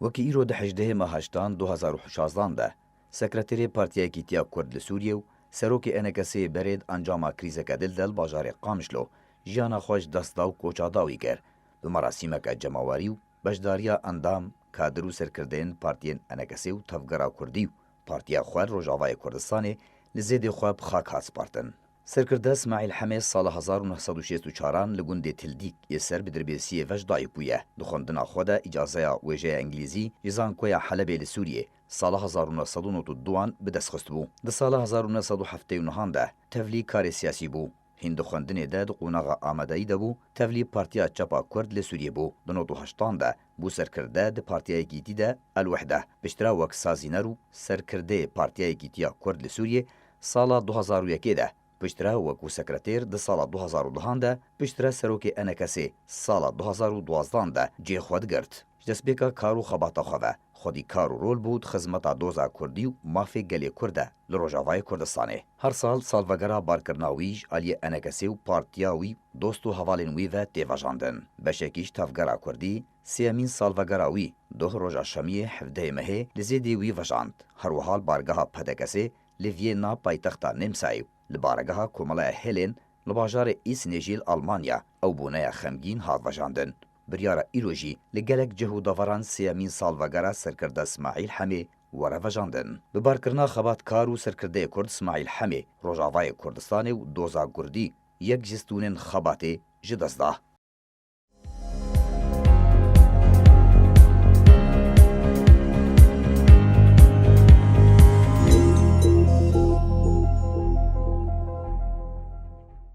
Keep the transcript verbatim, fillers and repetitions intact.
Wekî îro di hejdehê meha heştan du hezar û şazdan de, sekreterê Partiya Yekîtiya Kurd li Sûriyê û serokê ENKSê berê di encama krîzeke dil de li bajarê Qamişlo jiyana xwe ji dest da û koça dawî kir. Bi merasîmeke cemawerî û beşdariya endam, kadir û serkirdeyên partiyên ENKSê û Tevgera Kurdî û partiya xwe li Rojavayê Kurdistanê li zêdê xwe bi xak hat spartin. Serkirde Smaîl Hemê sala hezar û neh sed û şêst û çaran li gundê Tildîk yê ser bi dirbêsiyê ve ji dayik bûye. Di xwendina xwe de îcazeya wêjeya îngilîzî ji Zankoya Helebê li Sûriyê sala hezar û neh sed û nod û duan bi dest xistibû. Di sala hezar û neh sed û heftê û nehan de tevlî karê siyasî bû. Hîn di xwendinê de di qonaxa amadeyî de bû, tevlî Partiya Çapa Kurd li Sûriyê bû. Di nod û heştan de bû serkirde di Partiya Yekîtî de El Wehde, piştre wek sazîner û serkirdeyê Partiya Yekîtiya Kurd li Sûriyê sala du hezar û yekê de, piştre wekû sekreter di sala du hezar û dehan de, piştre serokê ENKSê sala du hezar û duazdan de cihê xwe digirt. Ji destpêka kar û xebata xwe ve, xwedî kar û rol bû di xizmeta doza kurdî û mafê gelê kurd de li Rojavayê Kurdistanê. Her sal salvegera barkirina wî ji aliyê ENKSê û partiya wî, dost û hevalên wî ve tê vejandin. Beşekî ji tevgera kurdî, sêyemîn salvegera wî, doh roja şemiyê hevdehê mehê li zêdê wî vejand. Her wiha li bargeha PDKSê li Viyêna paytexta Nemsayê û li baregeha Komeleya Hêlên li bajarê Îsnê jî li Almanya ew boneya xemgîn hat vejandin. Biryara îro jî li gelek cih û deveran sêyemîn salvegera serkirde Smaîl Hemê were vejandin. Bi barkirina xebatkar û serkirdeyê Kurd Smaîl Hemê, Rojavayê Kurdistanê û doza kurdî yek ji stûnên xebatê ji dest da.